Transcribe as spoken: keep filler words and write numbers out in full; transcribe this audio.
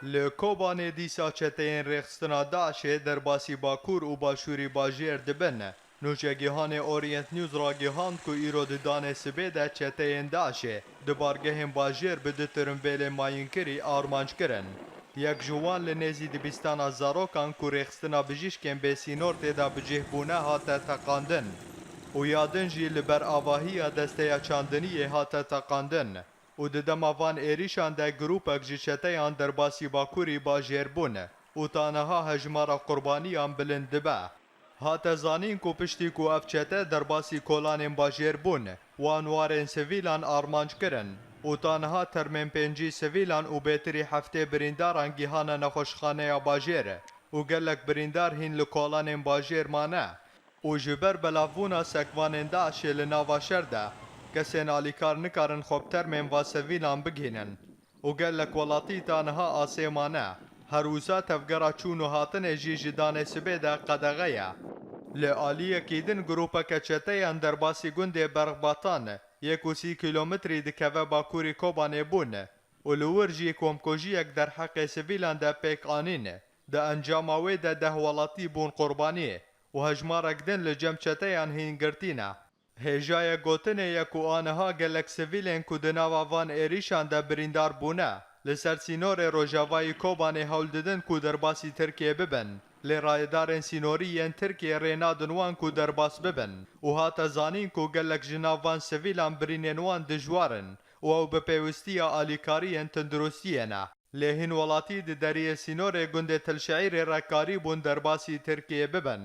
Li Kobanê dîsa çeteyên rêxistina DAIŞê derbasî Bakur û Başûrî bajêr dibin. Nûçegihanê Orient News ragihand ku îro di danê sibê de çeteyên DAIŞê di bargehên bajêr bi du turnvêlên mayînkirî armanc kirin. Yek ji wan li nêzî dibistana zarokan ku rêxistina bijîşkên bêsînor tê de bi cih bûne hate teqandin û ya din jî li ber avahiya desteya çandiniyê hate teqandin û di dema van êrîşan de grûpek ji çeteyan derbasî Bakurî bajêr bûn û ta niha hejmara qurbaniyan bilind dibe. Hate zanîn ku piştî ku ev çete derbasî kolanên bajêr bûn, wan warên sivîlan armanc kirin û ta niha termên pêncî sivîlan û bêtirî heftê birîndaran gihane nexweşxaneya bajêr û gelek birîndar hîn li kolanên bajêr mane û ji ber belavbûna sekvanên DAIŞê li nava şer de kesên alîkar nikarin xwe bi termên va sivîlan bigihînin û gelek welatî ta niha asê mane. Her wisa tevgera çûn û hatinê jî ji danê sibê de qedexe ye. Li aliyekî din grûpeke çeteyan derbasî gundê Berxbatan, yek û sî kîlometrî dikeve bakurî Kobanê bûn û li wir jî komkujiyek derheqê sivîlan de pêk anîn. Di encama wê de deh welatî bûn qurbanî û hejmarek din li cem çeteyan hîn girtî ne. Hêjayek gotinê ye ku aniha gelek sivîlên ku di nava van êrîşan de birîndar bûne, li ser sînorê rojavayî Kobanê hewl didin ku derbasî Tirkiyê bibin. Lê rayedarên sînorî yên Tirkiyê rê nadin wan ku derbas bibin û hate zanîn ku gelek ji nav van sivîlan birînên wan dijwar in û ew bi pêwistiya alîkariyên tunduristiyê ne. Lê hin welatî di deriyê sînorê gundê Tilşeîrê re karîbûn derbasî Tirkiyê bibin.